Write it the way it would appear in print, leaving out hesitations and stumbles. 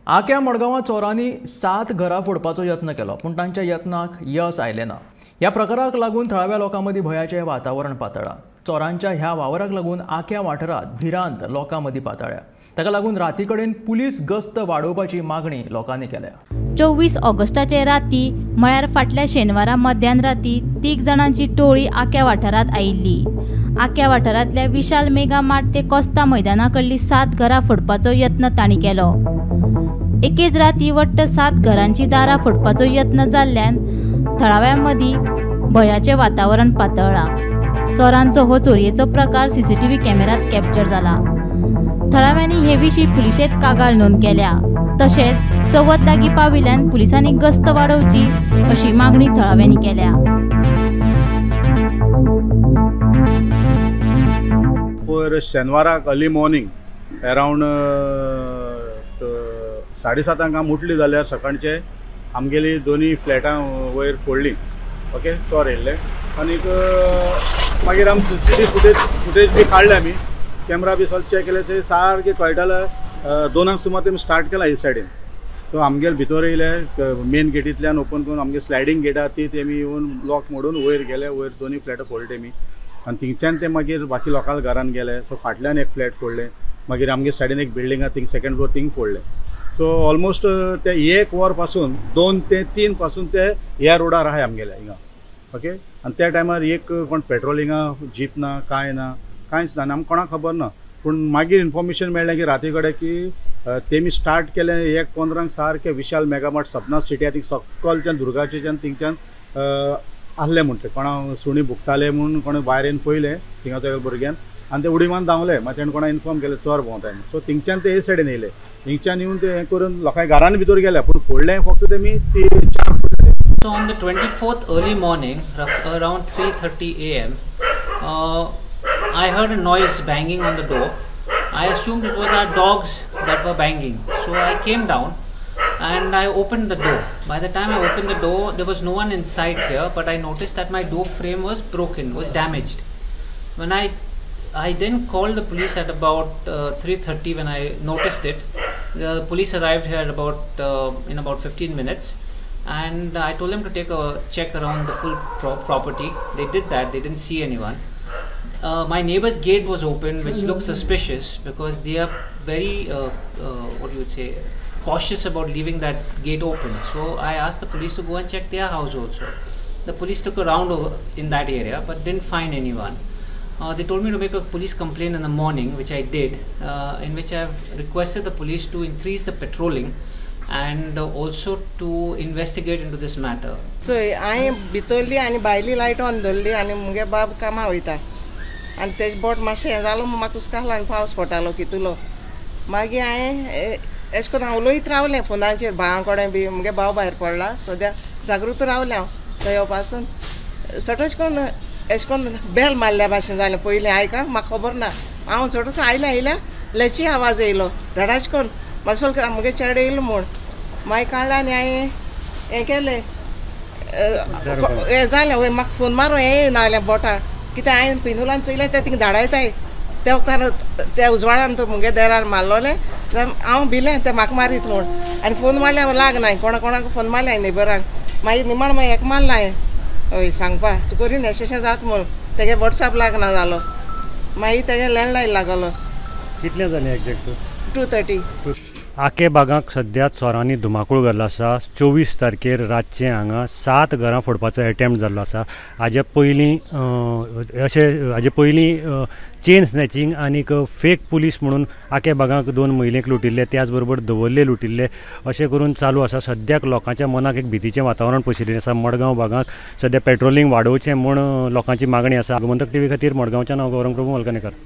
आक्या मडगांवां चोरांनी 7 घरां फोडपाचो यत्न केलो, पूण तांच्या यत्नाक यश आयलें ना. ह्या प्रकाराक लागून थळाव्या लोकां मदीं भंयाचें वातावरण पातळ्ळां. चोरांच्या ह्या वावराक लागून आक्या वाठारांत भिरांत लोकां मदीं पातळ्ळ्या. ताका लागून राती कडेन पुलीस गस्त वाडोवपाची मागणी लोकांनी केल्या. 24 ऑगस्टाचे राती म्हळ्यार फाटल्या शेनवारा मध्यान राती 3 जाणांची टोळी आक्या वाठारांत आयिल्ली. आक्या वाठारांतल्या विशाल मेगा मार्ट ते कोस्ता मैदाना कडली 7 घरां फोडपाचो यत्न तांणी केलो. एकेच राती वट्ट 7 घरांची दारां फोडपाचो यत्न जाल्ल्यान थळाव्यां मदीं भंयाचें वातावरण पातळ्ळां. चोरांचो हो चोरयेचो प्रकार सीसीटीव्ही कॅमेऱ्यांत कॅप्चर जाला. थळाव्यांनी हे विशीं पुलिशेंत कागाळ नोंद केल्या. तशेंच चवथ लागीं पाविल्ल्यान पुलिसांनी गस्त वाडोवची अशी मागणी थळाव्यांनी केल्या. पयर शेनवाराक अर्ली मॉर्निंग अरावंड 7:30 आमी उठली जाल्यार सकाळचे आमगेली दोनी फ्लॅटां वयर फोडली. ओके, चोर येयल्ले आनीक मागीर आमी सीसीटीव्ही फुटेज बी काडले, आमी कॅमरा बी सगळें चॅक केले, ते सारकें कळटालें. 2 सुमार तेमी स्टार्ट केला हे सायडीन. सो आमगेले भितर येयले, मेन गेटींतल्यान ओपन करून आमगे स्लायडींग गेट आहा ती तेमी येवन लॉक मोडून वयर गेले. वयर दोनी फ्लॅटां फोडले तेमी आनी थिंगच्यान ते मागीर बाकी लोकांच्या घरान गेले. सो फाटल्यान एक फ्लॅट फोडले, मागीर आमगे सायडीन एक बिल्डींग आहा थिंग सेकंड फ्लोर थिंग फोडले. सो ऑलमोस्ट ते 1 वर पासून 2 ते 3 पासून ते ह्या रोडार आहाय आमगेले हिंगा. ओके, आनी त्या टायमार एक कोण पेट्रोलिंगा जीप ना, कांय ना, कांयच ना, आनी आमकां कोणाक खबर ना. पूण मागीर इन्फॉर्मेशन मेळ्ळें की राती कडेन की तेमी स्टार्ट केलें 1:15 सारकें विशाल मेगामार्ट सपना सिटी आहा थिंग सकलच्यान दुर्गाचेच्यान थिंगच्यान आहले म्हणटा कोणा सुणी भुकताले म्हूण कोणें वायरीन पयलें थिंगा त्या भुरग्यान आनी ते उडी मारून धांवले. मागीर तेणें कोणा इन्फॉर्म केलें चोर भोंवताय. सो थिंगच्यान ते हे सायडीन येयले, थिंगच्यान येवन ते हें करून लोकांच्या घरान भितर गेले, पूण फोडलें फक्त तेमी ती 4 फोडले. So on the 24th early morning, around 3:30 a.m., I heard a noise banging on the door. I assumed it was our dogs that were banging. So I came down and I opened the door. By the time I opened the door, there was no one inside here, but I noticed that my door frame was broken, was damaged. When I then called the police at about 3:30 when I noticed it. The police arrived here at about in about 15 minutes. And I told them to take a check around the full property. They did that. They didn't see anyone. My neighbor's gate was open, which looked suspicious because they are very, what you would say, cautious about leaving that gate open. So I asked the police to go and check their house also. The police took a round over in that area but didn't find anyone. They told me to make a police complaint in the morning, which I did, in which I have requested the police to increase the patrolling and also to investigate into this matter. चोय हांवें भितरली आनी भायली light on दवरली आनी मुगे बाब कामां वयता आनी तेजे बोट मातशें हें जालो म्हूण म्हाका हुस्को आसलो आनी पावस पडटालो कितलो. मागीर हांवें एशें करून हांव उलयत रावलें फोनाचेर भावा कडेन बी. मुगे भाव भायर पडला सद्या जागृत रावलें हांव थंय पासून सटच करून एशें करून बेल मारल्या भाशेन जालें. पयलीं आयका म्हाका खबर ना, हांव चडच आयलें आयल्या लेची आवाज येयलो धडाच करून म्हाका सगळें मुगे चेडो येयलो म्हूण. मागीर काडलें आनी हांवें हें केलें हें जालें. वय म्हाका फोन मारून हें येयना बोटां कित्याक हांवें पिनुलान चोयलें तें थिंग धाडायताय त्या वखदान त्या उजवाडान तो मुगे देरार मारलोलें. हांव भिलें तें म्हाका मारीत म्हूण आनी फोन मारलें लागना कोणा कोणाक फोन मारलें हांवें नेबरांक. मागीर निमाण मागीर हेका मारलें हांवें हय सांगपा सुकोरीन एशें जाता म्हूण. तेगे वॉट्सॅप लागना जालो, मागीर तेगे लँडलायन लागलो. कितलें जालें एग्जॅक्ट? 2:30. आके बागांक सद्या चोरांनी धुमाकूळ घाल्लो आसा. 24 तारखेर रातचें हांगा 7 घरां फोडपाचो एटेम्प्ट जाल्लो आसा. हाजे पयलीं अशें हाजे पयलीं चेन स्नॅचिंग आनीक फेक पुलीस म्हणून आके बागांक 2 महिलेक लुटिल्ले, त्याच बरोबर दवरले लुटिल्ले अशें करून चालू आसा. सद्याक लोकांच्या मनाक एक भितीचें वातावरण पसरिल्लें आसा. मडगांव भागांत सद्या पेट्रोलिंग वाडोवचें म्हूण लोकांची मागणी आसा. गोमंतक टीव्ही खातीर मडगांवच्यान हांव गौरंग प्रभू मलकनेकर.